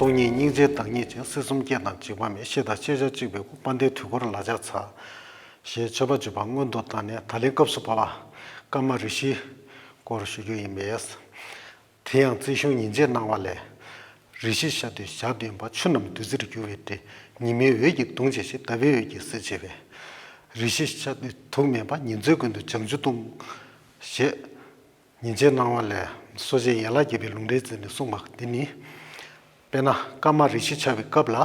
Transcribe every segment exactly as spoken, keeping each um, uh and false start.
སྟོང་ཉིད་སྙིང་རྗེའི་བདག་ཉིད་ཅན། སྲིད་གསུམ་སྐྱེ་དང་འཇིག་པ་མེད། ཤེས་དང་ཤེས་བྱ་གཅིག་པའི་སྐུ། དཔལ་ལྡན་དུས་འཁོར་ལ་ཕྱག་འཚལ། ཞེས་མཆོད་པ་བརྗོད་པ་སྔོན་དུ་བཏང་ནས། ད་ལན་སྐབས་སུ་བབ་པ་ཀརྨ་རིགས་བཞིའི་སྐོར་ཞུ་རྒྱུ་ཡིན་པས། དེ་ཡང་རྩིས་གཞུང་ཉིན་བྱེད་སྣང་བ་ལས། རིགས་བཞི་ཤ་དུས་ཞག་བདུན་པ། ཆུ་རྣམས་བདུད་རྩིར་འགྱུར་བའི་འགྲས། ཉི་མའི་འོད་ཀྱིས་གདུང་བྱས་ཤིང་། ཟླ་བའི་འོད་ཀྱིས་བསིལ་བྱེད་པས། རིགས་བཞི་ཤ་དུས་དུག་མེད་པ། ཉིན་མཚན་ཀུན་ཏུ་བྱང་ཆུབ་ལྟུང་། ཞེས་ཉིན་བྱེད་སྣང་བ་ལས་སོ་སྐྱེའི་ཡན་ལག་བརྒྱད་པའི་ལུང་འདྲེན་མཛད་ནས་གསུངས་པ་འདི་ནི། དཔེར་ན་ཀརྨ་རིགས་བཞི་འཆར་བའི་སྐབས་ལ།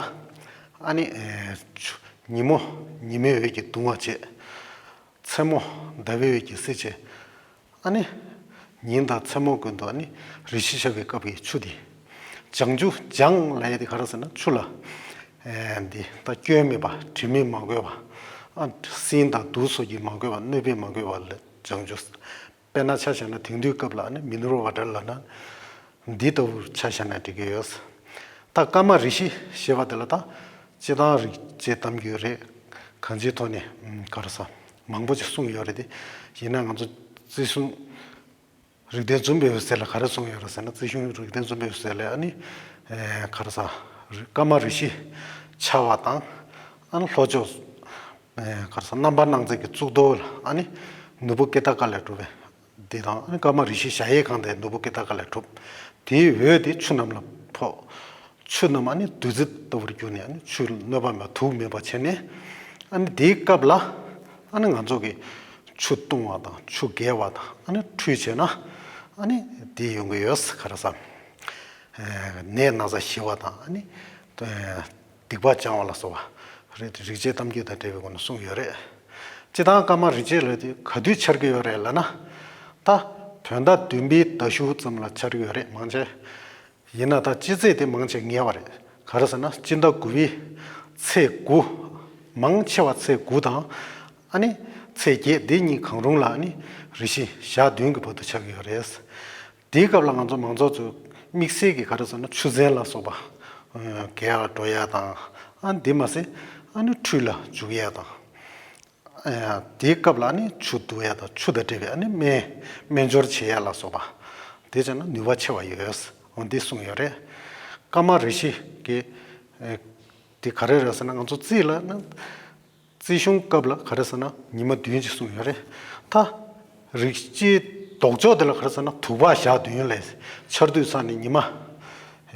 ཨ་ནི་ཨེ་ཆུ་ཉིན་མོ་ཉི་མའི་འོད་ཀྱིས་གདུང་བ་བྱེད། མཚན་མོ་ཟླ་བའི་འོད་ཀྱིས་བསིལ་བྱེད། ཨ་ནི་ཉིན་དང་མཚན་མོ་ཀུན་ཏུ་ཨ་ནི་རིགས་བཞི་འཆར་བའི་སྐབས་ཀྱི་ཆུ་དེ། བྱང་ཆུབ། བྱང་ལབ་ཡས་དེ་ག་རེ་ཟེར་ན་ཆུ་ལ། ཨེ་འདི་ད་སྐྱོན་མེད་པ། དྲི་མས་མ་གོས་པ། ཨ་སྲིན་དང་དུག་སོགས་ཀྱིས་མ་གོས་པ། གནོད་པས་མ་གོས་པ་ལ་བྱང་ཆུབ། དཔེར་ན་ཆ་བཞག་ན་དེང་དུས་སྐབས་ལ་ཨ་ནི་མི་ནུ་རོ་བྷ་དྲ་ལབ་ན། འདི་ལྟ་བུར་ཆ་བཞག་ན་འགྲིག་གི་ཡོད། ད་ཀརྨ་རིགས་བཞི་ཞེས་པ་དེ་ལ་ད་སྤྱིར་བཏང་རིགས་བྱེད་གཏམ་རྒྱུད་རེད། གང་ཅིའི་ཐོག་ནས་ཨམ་ག་རེ་ཟ་མང་པོ་ཅིག་གསུངས་ཡོད་རེད་དེ། ཡིན་ན་ང་ཚོ་རྩིས་གཞུང་རིགས་ལྡན་འཛོམས་པའི་འོད་ཟེར་ལ་ག་རེ་གསུངས་ཡོད་རེད་ཟེར་ན། རྩིས་གཞུང་རིགས་ལྡན་འཛོམས་པའི་འོད་ཟེར་ལ་ཨ་ནི་ཨེ་ག་རེ་ཟ་ཀརྨ་རིགས་བཞི་འཆར་བ་དང་། ཨ་ནི་ལྷོ་ཕྱོགས་ཨེ་ག་རེ་ཟ་རྣམ་པར་སྣང་མཛད་ཀྱི་གཙུག་ཏོར་ལ་ཨ་ནི་ནོར་བུ་ཀེ་ཏ་ཀ་ལས་གྲུབ་པའི། འདི་དང་ཨ་ནི་ཀརྨ་རིགས་བཞི་གཞལ་ཡས་ཁང་དེ་ནོར་བུ་ཀེ་ཏ་ཀ་ལས་གྲུབ། དེའི་འོད་དེ་ཆུ་རྣམས་ལ་ཕོག། ཆུ་རྣམས་ཨ་ནི་བདུད་རྩི་ལྟ་བུར་གྱུར་ནས་ཨ་ནི་ཆུ་གནོད་པ་མེད་པ་དུག་མེད་པ་བྱས་ནས། ཨ་ནི་དེའི་སྐབས་ལ་ཨ་ནི་ང་ཚོ་གི་ཆུ་བཏུང་བ་དང་ཆུ་བརྒལ་བ་དང་ཨ་ནི་ཁྲུས་བྱས་ན་ཨ་ནི་དེ་ཡོང་གི་ཡོད། ག་རེ་ཟ་ནད་ན་ཚ་ཞི་བ་དང་ཨ་ནི། སྡིག་པ་སྦྱང་བ་ལ་སོགས་པ་རེད། རིགས་བྱེད་གཏམ་རྒྱུད་དང་འབྲེལ་བའི་སྒོ་ནས་གསུངས་ཡོད་རེད། སྤྱིར་བཏང་ཀརྨ་རིགས་བྱེད་ལབ་དུས་ག་དུས་འཆར་གྱི་ཡོད་རེད་ལབ་ན། ད་བོད་ཟླ་བདུན་པའི་ཟླ་གཞུག་ཙམ་ལ་འཆར་གྱི་ཡོད་རེད་མང་ཆེ། ཡིན་ན་ད་སྤྱི་ཚེས་དེ་མང་ཆེ་ངེས་པ་རེད། ག་རེ་ཟེར་ན་སྤྱི་ཟླ་དགུ་པའི་ཚེས་དགུ། མང་ཆེ་བ་ཚེས་དགུ་དང་ཨ་ནི་ཚེས་བརྒྱད། འདི་གཉིས་གང་རུང་ལ་ཨ་ནི་རིགས་བཞི་ཞག་བདུན་གྱི་བར་དུ་འཆར་གྱི་ཡོད་རེད། དེའི་སྐབས་ལ་ང་ཚོ་མང་ཚོགས་ཚོས་དམིགས་བསལ་གྱི་ག་རེ་ཟེར་ན་ཆུ་ཚན་ལ་སོགས་པ་ཨ་བརྒལ་བར་འགྲོ་ཡ་དང་། ཨ་འདི་མ་ཟད་ཨ་ནི་ཁྲུས་ལ་འཇུག་ཡ་དང་། ཨ་དེའི་སྐབས་ལ་ཨ་ནི་ཆུ་བསྡུ་ཡ་དང་ཆུ་དང་འབྲེལ་བའི་ཨ་ནི་སྨན་སྨན་སྦྱོར་བྱེད་ཡ་ལ་སོགས་པ་དེ་བྱས་ན་ནུས་པ་ཆེ་བ་ཡོད། འོ་འདི་གསུངས་ཡོད་རེད། ཀརྨ་རིགས་བཞི་གི་ཨ་དེ་ག་རེ་རེད་ཟེར་ན་ང་ཚོ་རྩིས་ལ་ན། རྩིས་གཞུང་སྐབས་ལ་ག་རེ་ཟེར་ན་ཉི་མ་བདུན་ཅིག་གསུངས་ཡོད་རེད། ད་རིགས་བྱེད་ལྡོག་ཕྱོགས་དེ་ལ་ག་རེ་ཟེར་ན་དུག་ཕག་ཞག་བདུན་ལས་འཆར་དུས་ཚར་ནས་ཉི་མ་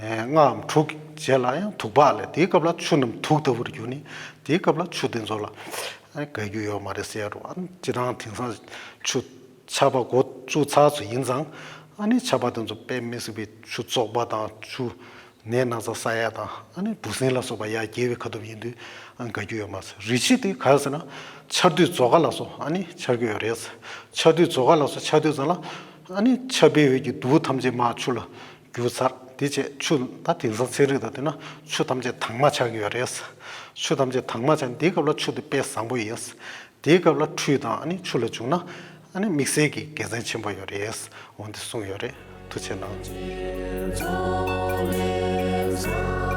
ལྔའམ་དྲུག་རྗེས་ལ་ཡང་དུག་ཕག་ལས། དེའི་སྐབས་ལ་ཆུ་རྣམས་དུག་ལྟ་བུར་གྱུར་ནས་དེའི་སྐབས་ལ་ཆུ་དེ་ཚོ་ལ་དགའ་རྒྱུ་ཡོད་མ་རེད་ཟེར་ཡ་རུ། ཨ་སྤྱིར་བཏང་དེང་སང་ཆུ་ཆར་པ་འགོ་བཙུགས་ཚར་ཚོ་ཡིན་ཙང་ཨ་ནི་ཆར་པ་དེ་ཚོ་དཔེ་མི་སྲིད་པའི་ཆུ་བཙོག་པ་དང་ཆུ། ནད་ན་ཚ་ཟ་ཡ་དང་ཨ་ནི་འབུ་སྲིན་ལ་སོགས་པ་ཡར་རྒྱས་པའི་ཁ་ཐུབ་ཡིན་དུས་ཨ་དགའ་རྒྱུ་ཡོད་མ་རེད། རིགས་བྱེད་དེ་ག་རེ་ཟེར་ན་ཆར་དུས་རྫོགས་ཁ་ལ་སོགས་ཨ་ནི་འཆར་གྱི་ཡོད་རེད། ཆར་དུས་རྫོགས་ཁ་ལ་སོགས་འཆར་དུས་ཙམ་ལ་ཨ་ནི་ཆར་པའི་འོད་ཀྱིས་དུག་ཐམས་ཅད་མར་ཆུ་ལ་རྒྱུ་ཚར། དེ་བྱས་ཆུ་ད་དེང་སང་ཚན་རིག་དང་བསྟུན་ན་ཆུ་ཐམས་ཅད་དྭངས་མ་ཆགས་ཀྱི་ཡོད་རེད། ཆུ་ཐམས་ཅད་དྭངས་མ་ཆགས་ནས་དེའི་སྐབས་ལ་ཆུ་དེ་དཔེ་བཟང་པོ་ཡིན། དེའི་སྐབས་ལ་ཁྲུས་དང་ཨ་ནི་ཆུ་ལ་བྱུག་ན་ཨ་ནི་དམིགས་བསལ་གྱི་དགེ་མཚན་ཆེན་པོ་ཡོད་རེད། འོ་འདི་གསུངས་ཡོད་རེད། ཐུགས་རྗེ་གནང་།